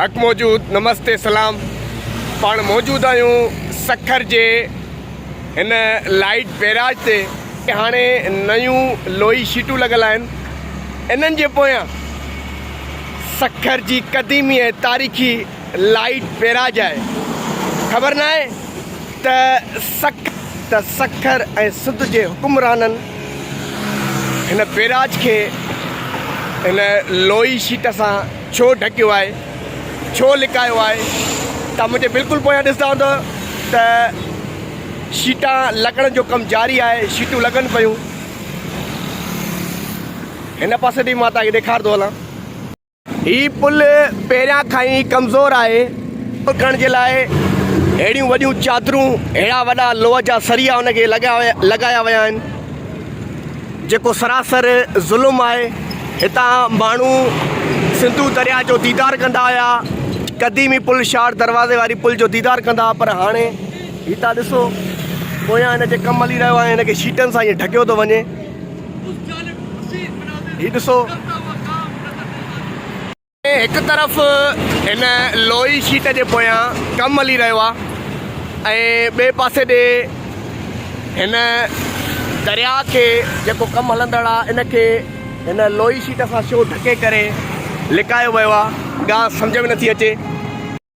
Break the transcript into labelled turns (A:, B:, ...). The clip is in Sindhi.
A: حق موجود نمستي سلام پاڻ موجود آهيون سکر جي هن لائيٽ بيراج تي هاڻي نيون لوهي شيٽون لڳل آهن انهن جي پويان سکر جي قديمي ۽ تاريخي لائيٽ بيراج آهي خبر ناهي ته سک ته سکر ۽ سنڌ جي حڪمرانن هن بيراج کي هن لوهي شيٽ سان ڇو ڍڪيو آهي، ڇو لڪايو آهي؟ توهان منهنجي بلڪل پويان ڏسندا هوندؤ ته شيٽان لڳڻ جو ڪم جاري آهي، شيٽون لڳن پيون. هن پاسي ڏي مان توهان کي ڏيکارندو هلان. هي پل پهريان کان ئي ڪمزور آهي. ڪرڻ جي لاء اهڙيون وڏيون چادرون، اهڙا وڏا لوهه جا سريا ان کي لڳايا ويا آهن، جيڪو سراسر ظلم آهي. هتان ماڻهو سنڌو درياء جو ديدار ڪندا هيا، قديمي پل شاهڙ دروازي واري پل جو ديدار ڪندا هئا، پر هاڻي هي تان ڏسو پويان هن جي ڪم هلي رهيو آهي، هن کي شيٽن سان ائين ڍڪيو ٿو وڃي. هي ڏسو. هڪ طرف هن لوهي شيٽ جي پويان ڪم هلي رهيو آهي ۽ ٻئي پاسي ڏي هن درياء کي جيڪو ڪم هلندڙ آهي ان کي هن لوهي شيٽ سان شو ڍڪي ڪري لڪايو ويو آهي. ڳالهه سمجهه ۾ نٿي اچي.